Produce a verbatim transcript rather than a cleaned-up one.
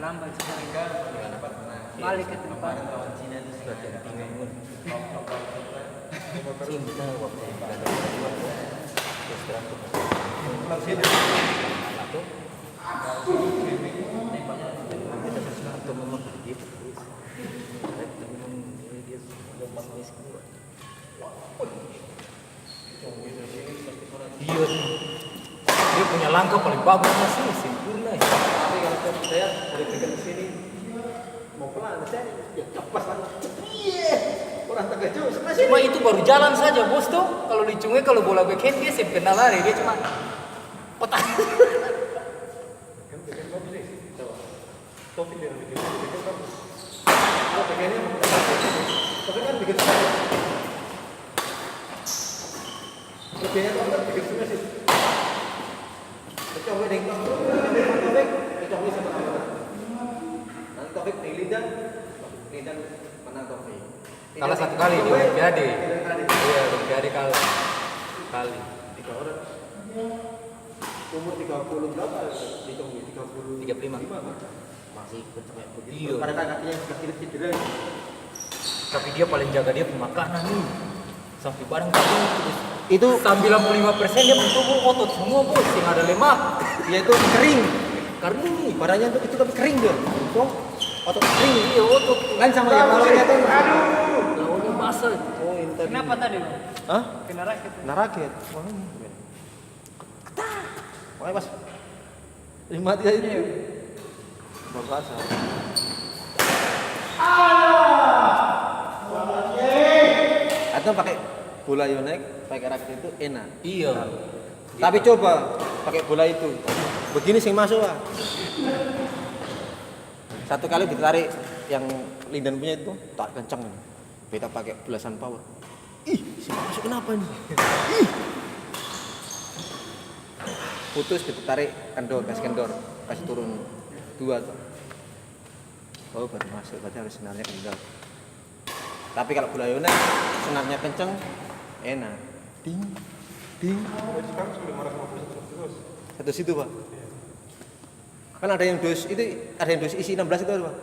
Terlambat sekarang. Balik ke tempat. Latihan pinggang pun. Cinta waktu di belakang. Terus terang tuh. Atau memang begitu terus. Tapi memang dia, dia lompat miskin. Iya sih. Dia punya langkah paling bagus sih, sempurna ya. Tapi kalau kita percaya, dari dekat sini, mau pelan, saya, ya, cepat lah. Iya. Orang terkejut, sebelah sini. Cuma itu baru jalan saja, bos, tuh. Kalau Lee Chong Wei, kalau bola backhand, dia seng pernah lari, dia cuma kotak. Kan backhand bagus sih. Coba. Taufik dengan bikin, bikin bagus. Kalau bikinnya, tapi kan bikin bagus. Lebihnya Taufik bikin semua sih. Kecuali dengan Taufik, kecuali sama Taufik. Nanti Taufik di Lindan, Lindan menang Taufik. Kalah satu kali di Olimpiade. Iya, Olimpiade kalah. Kali. Tiga orang. Umur tiga puluh berapa? Tiga puluh lima. Tiga puluh lima, kan? Masih kenceng kayak begitu. Iya. Pada kan kakinya sudah tidak cedera. Tapi dia paling jaga dia pung makanan nih. Sampai barang tadi terus. Itu sembilan puluh lima persen dia pung tubuh otot semua, bos, yang ada lemak. Ya, itu kering. Kering nih. Badannya tuh itu tapi kering dia. Tuh, otot kering. Iya, otot. Lain sama yang lawannya tuh. Aduh. Lawannya basah. Oh, ini tadi. Kenapa tadi, Bang? Hah? Kena raket. Kena raket. Wah, ini. Makanya pas lima tiga ini. Babasa. Atau pakai bola Yonex, pakai raket itu enak. Iya. Tapi coba pakai bola itu. Begini seng masuk, ah. Satu kali ditarik yang Lindan punya itu, tarik kencang. Beta pake belasan power. Ih, si masuk kenapa nih? Ih. Putus, beta tarik kendor, kasih kendor, kasih turun dua tuh. Oh, baru masuk, berarti harus senarnya kendor. Tapi kalau bola Yonex, senarnya kenceng, enak. Ding, ding. Sekarang sudah lima ratus lima puluh satu terus. Satu situ, Pak. Iya. Kan ada yang dos, itu ada yang dos isi enam belas itu, Pak.